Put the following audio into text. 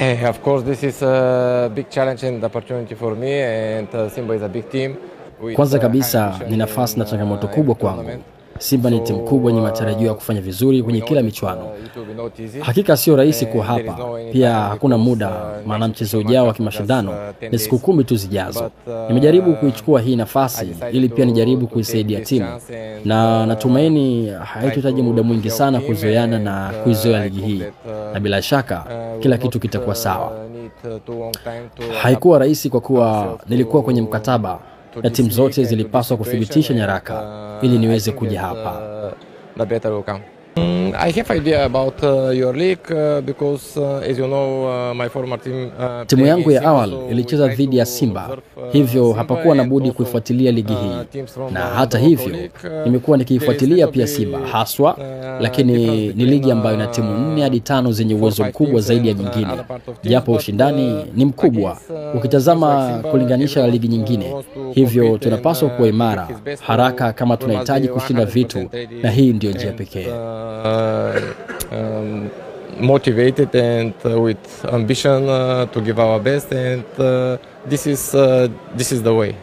Of course this is a big challenge and opportunity for me and Simba is a big team. Kwanza kabisa ni nafasi na changamoto kubwa kwangu. Simba ni timu kubwa yenye matarajio ya kufanya vizuri kwenye kila michuano. Hakika sio rahisi kuwa hapa, pia hakuna muda, maana mchezo ujao wa kimashindano ni siku 10 tu zijazo. Nimejaribu kuichukua hii nafasi ili pia nijaribu kuisaidia timu, na natumaini haitohitaji muda mwingi sana kuzoeana na kuizoea ligi hii, na bila shaka kila kitu kitakuwa sawa. Haikuwa rahisi kwa kuwa nilikuwa kwenye mkataba na timu zote zilipaswa kuthibitisha nyaraka ili niweze kuja hapa. I have idea about your league because as you know my former team timu yangu ya awali ilicheza dhidi ya Simba, hivyo hapakuwa na budi kuifuatilia ligi hii, na hata hivyo nimekuwa nikiifuatilia pia Simba haswa, lakini ni ligi ambayo ina timu 4 hadi 5 zenye uwezo mkubwa zaidi ya nyingine, japo ushindani ni mkubwa ukitazama kulinganisha na ligi nyingine. Hivyo tunapaswa kuwa imara haraka kama tunahitaji kushinda vitu, na hii ndio njia pekee. Motivated and with ambition to give our best, and this is the way.